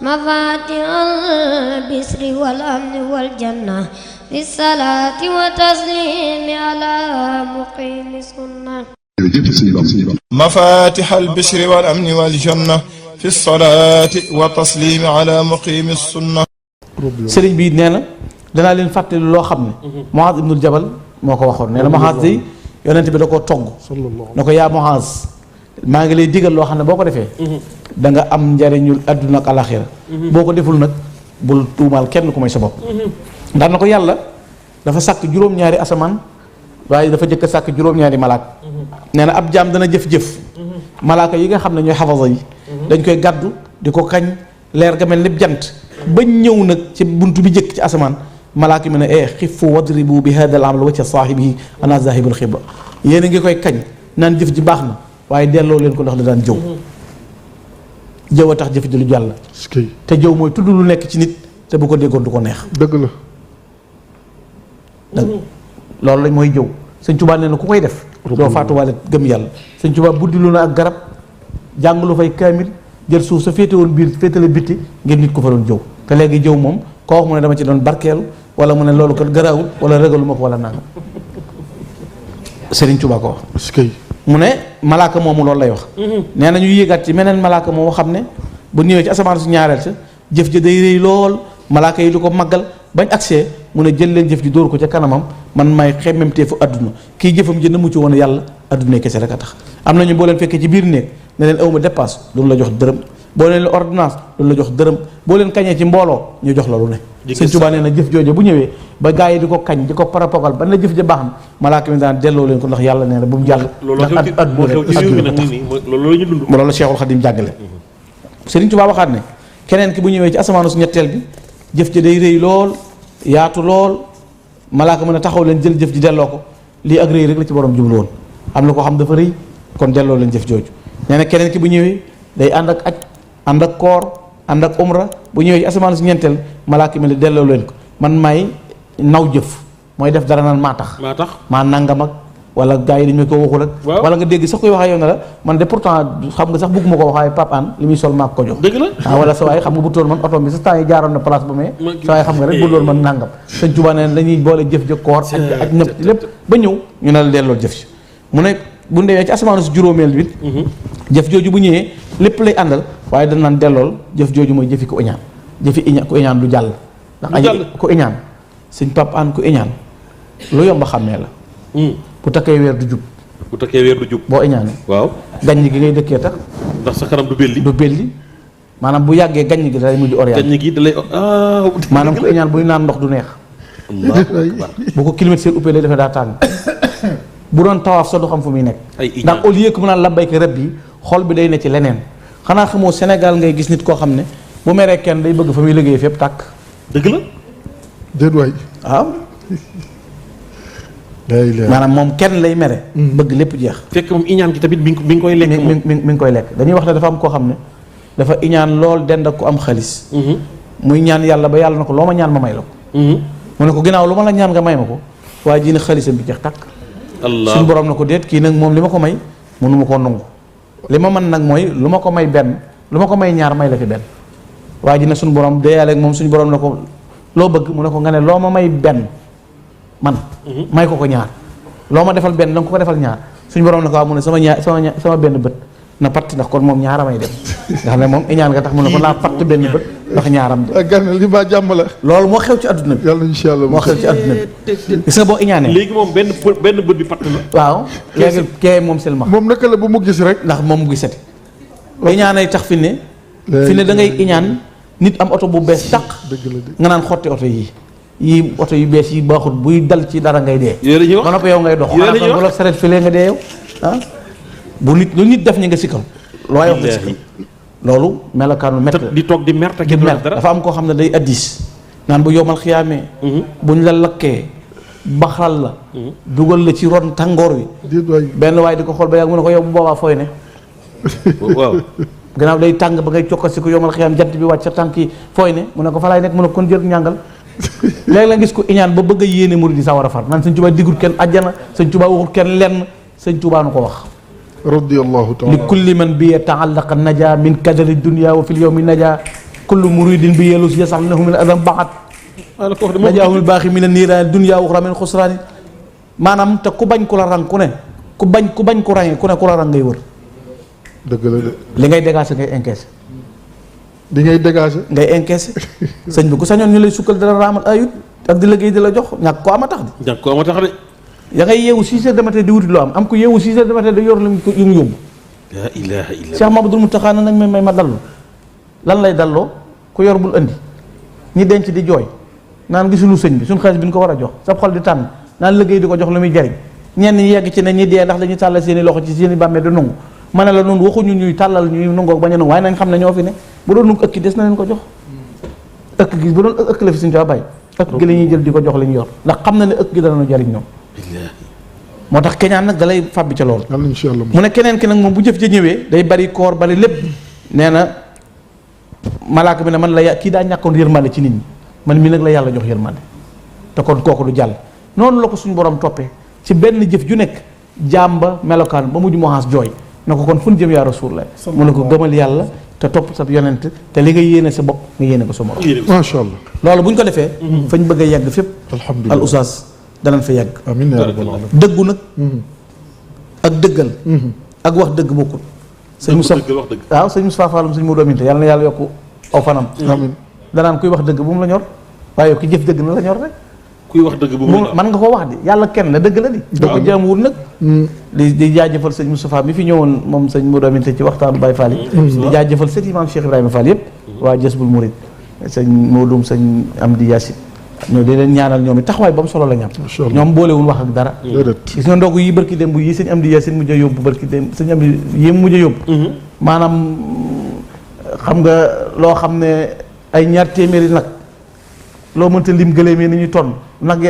مفاتيح البشر والأمن والجنة في الصلاة وتسليم على مقيم السنة مفاتيح البشر والأمن والجنة في الصلاة وتسليم على مقيم السنة. sëriñ bi nee na danaa leen fàttali loo xam ne Muaaz ibnul Jabal moo ko waxoon nee na Muaaz day yonent bi da koo togg na ko yaa Muaaz maa ngi lay digal loo xam ne boo ko defee da nga am njariñul adduna ak alaxira boo ko deful nag bul tuumaal kenn ku may sa bopp ndax na ko yàlla dafa sàkk juróom-ñaari asamaan waaye dafa jëkk a sàkk juróom-ñaari malaaka nee na ab jaam dana jëf-jëf malaaka yi nga xam ne ñooy xafasa yi dañ koy gàddu di ko kañ leer ga mel ni jant ba ñëw nag ci buntu bi jëkk ci asamaan malaaka mi ne xifu wadribu bi hada al amal wacca saahibihi ana zahibul xibba yéen a ngi koy kañ naan jëf ji baax na waaye delloo leen ko ndax da daan jëw jëw a tax jëf ji lu jàll te jëw mooy tudd lu nekk ci nit te bu ko déggoon du ko neex dëgg la loolu lañ mooy jëw sëñ Tuubaa nee na ku koy def doo faatuwaale gëm yàlla sëñ Tuubaa buddilu na ak garab jàng lu fay kaamil jël suuf sa féete woon biir féetale bitti ngir nit ko fa doon jëw te léegi jëw moom koo wax mu ne dama ci doon barkeelu wala mu ne loolu kat garaawul wala ragalu ma ko wala nangam Sëriñ Tuubaa ko wax mu ne malaaka moomu loolu lay wax nee na ñu yéegaat ci meneen malaaka moomu xam ne bu ñëwee ci asamaan su ñaareel sa jëf ji day rëy lool malaaka yi du ko màggal bañ agsee mu ne jël leen jëf ji dóor ko ca kanamam man may xemmemtee fu adduna kii jëfam ji na mu ci woon yàlla adduna kese rek a tax am nañu boo leen fekkee ci biir néeg ne leen awma dépasse duñu la jox dërëm boo leen ordonnance duñu la jox dërëm boo leen kañee ci mbooloo ñu jox la lu ne Sëñ Tuubaa nee na jëf jooju bu ñëwee ba gaa yi di ko kañ di ko parapogal ba na jëf ji baax na malaaka mi daan delloo leen ko ndax yàlla nee na bu mu jàll ndax loolu Cheikhul Khadim jàngale Sëriñ Tuubaa waxaat ne keneen ki bu ñëwee ci asamaanu su ñetteel bi jëf ji day rëy lool yaatu lool malaaka mën a taxaw leen jël jëf ji delloo ko lii ak rëy rek la ci borom jublu woon am na ko xam dafa rëy kon delloo leen jëf jooju nee na keneen ki bu ñëwee day ànd ak aj ànd ak koor ànd ak umra bu ñëwee ci asamaan su ñeenteel malaaka mi la delloo leen ko man may naw jëf mooy def dara naan maa tax maa nangam ak wala gars yi dañ ma ko waxul ak wala nga dégg sax koy waxee yow ne la man de pourtant xam nga sax bëgguma ko wax waaye Pape Hann li muy sol maa ko jox dëgg la wala sa waay xam nga bu toon man oto bi sa temps yi jaaroon na place ba mais sa waay xam nga rek bu loolu man nangam Sëñ Tuubaa ne dañuy boole jëf jëf koor ak ñëpp lépp ba ñëw ñu ne la delloo jëf si mu ne bu ndewee ci asamaanu si juróomeel bi jëf jooju bu ñëwee lépp lay àndal waaye dañ naan dellool jëf jooju mooy jëfi ko iñaan jëfi iñaan ku iñaan du jàll ndax aji ku iñaan Sëñ Pape Hann ku iñaan lu yomb xàmmee la bu takkee weer du jub boo iñaanee waaw gaññ gi ngay dëkkee tax ndax sa kanam du belli maanaam bu yàggee gaññ gi dalay mujj orienté gaññ gi dalay maanaam ku iñaan buy naan ndox du neex bu ko climatiseur uppee lay defee daa tàng bu doon tawaaf sa du xam fu muy nekk ndax au lieu que mu naan labbayka rabbi xol bi day ne ci leneen xanaa xamoo Sénégal ngay gis nit koo xam ne bu meree kenn day bëgg fa muy liggéey fépp tàkk dëgg la déet waay waaw maanaam moom kenn lay mere bëgg lépp jeex fekk moom iñaan gi tamit mi ngi koy lekk mi ngi koy lekk dañuy wax ne dafa am koo xam ne dafa iñaan lool dend ak ku am xaalis muy ñaan yàlla ba yàlla na ko loo ma ñaan ma may la ko mu ne ko ginnaaw lu ma la ñaan nga may ma ko waaye ji ne xaalisam bi jeex tàkk suñu borom na ko déet kii nag moom li ma ko may mënu ma koo nangu li ma mën nag mooy lu ma ko may benn lu ma ko may ñaar may la fi benn waaye ji ne suñu borom deyaale ak moom suñu borom na ko loo bëgg mu ne ko nga ne loo ma may benn man may ko ñaar loo ma defal benn danga ko defal ñaar suñu borom na ko waaw mu ne sama benn bët na patt ndax kon moom ñaara may dem nga xam ne moom iñaan nga tax mu ne ko naa patt benn bët ndax ñaaram de ak gan li ba jàmm la loolu moo xew ci adduna bi yàlla insha Allah moo xew ci adduna bi gis nga boo iñaanee léegi moom benn bët bi patt la waaw léegi kee moom selma moom naka la bu mu gis rek ndax moom mu gisati iñaanay tax fi ne da ngay iñaan nit am oto bu bees tàq nga naan xotti oto yii oto yu bees yi baaxut buy dal ci dara ngay dee ba noppi yow ngay dox xanaa bu la saret filee nga dee yow bu nit lu nit def ñi nga sikkam looy wax nga sikkam loolu melokaanu mett di toog di mer te mer dafa am koo xam ne day addis naan bu yomal xiyaamee buñ la lakkee baxal la dugal la ci ron tàngoor wi benn waaye di ko xool ba yàgg mu ne ko yow bu boobaa fooy ne waaw gannaaw day tàng ba ngay cokkasi ko yomal xiyaam jant bi wàcc sa tànk yi fooy ne mu ne ko fa laay nekk mu ne kon jël ñàngal léegi la gis ko iñaan ba bëgg a yéene murid yi sa war a far naan Sëñ Tuubaa digul kenn ajjana Sëñ Tuubaa waxul kenn lenn Sëñ Tuubaa nu ko wax radiyallahu ta'ala li kulli man bi ta'allaqa naja min kadari dunya wa fil yawmi naja kullu muridin bi yellu si yasax nahu min adam baxat ala ko wax de najaahul baaxi min niiraani dunya uxra min xusraani maanaam te ku bañ ku la rang ku ne ku bañ ku range ku ne ku la rang ngay wër dëgg la de li ngay dégager ngay encaisser di ngay dégager ngay encaisser sëñ bi ku sañoon ñu lay sukkal dara raamal ayut ak di liggéey di la jox ñàkk ko ama tax di jàng ko ama tax de ya ngay yeewu 6 heures de matin di wuti loo am ku yeewu 6 heures de matin da yor lu mu yóbbu la ilaha illa Cheikh Mamadou Mountakha nañ may ma dallu lan lay dalloo ku yor bul andi ñi denc di jooy naan gisuñu sëñ bi suñ xaalis bi ñu ko war a jox sa xol di tànn naan liggéey di ko jox lu muy jariñ ñenn ñi yegg ci ne ñi dee ndax dañuy tàllal seen i loxo ci seen i bàmmee di nungu ma ne la noonu waxuñu ñuy tàllal ñuy nungoog bañ a nungu waaye nañ xam ne ñoo fi ne bu doon nungu ëkk des na leen ko jox ëkk gi bu doon ëkk la fi suñu caa bàyyi ëkk gi la ñuy jël di ko jox la ñu yor ndax xam na ne ëkk gi dana jariñ ñoom moo tax keñaan nag dalay fàbbi ca loolu yàlla incha allah mu ne keneen ki nag moom bu jëf ja ñëwee day bari koor bari lépp nee na malaaka bi ne man la kii daa ñàkkoon yërmande ci nit ñi man mii nag la yàlla jox yërmande te kon kooku du jàll noonu la ko suñu borom toppee ci benn jëf ju nekk jaam ba melokaan ba mujj moxaas jooy na ko kon fu ñu jëm yaa Rasulullah mu ne ko gëmal yàlla te topp sa yonent te li nga yéene sa bopp nga yéene ko sa morom macha allah loolu bu ñu ko defee fañ bëgg a yegg fépp alhamdulilah al oustaz danañ fa yegg amiin yaa rabbal alamin dëggu nag ak dëggal ak wax dëgg bokkul sëñ Moussa dëgg wax dëgg waaw sëñ Moussa Falloum sëñ Modou Aminta yàlla na yàlla yokku aw fanam amiin danaan kuy wax dëgg bu mu la ñor waaye yow ki jëf dëgg na la ñor rek kuy wax dëgg bu mu man nga ko wax di yàlla kenn la dëgg la di da ko jaamuwul nag di jaajëfal sëñ Moustapha mi fi ñëwoon moom sëñ Modou Aminta ci waxtaanu Baye Fall yi di jaajëfal sët Imam Cheikh Ibrahima Fall yëpp waa Jazbul Murid sëñ Modou sëñ Amdi Yacine ñoo di leen ñaanal ñoom it taxawaay ba mu solo la ñam ñoom boolewul wax ak dara gis nga ndogu yi barki dem bu yi sëñ Amdi Yacine mujj a yóbbu barki dem sëñ Amdi yi mujj a yóbbu maanaam xam nga loo xam ne ay ñaar téeméeri nag loo mënta lim gëléem yi ni ñuy tonn nag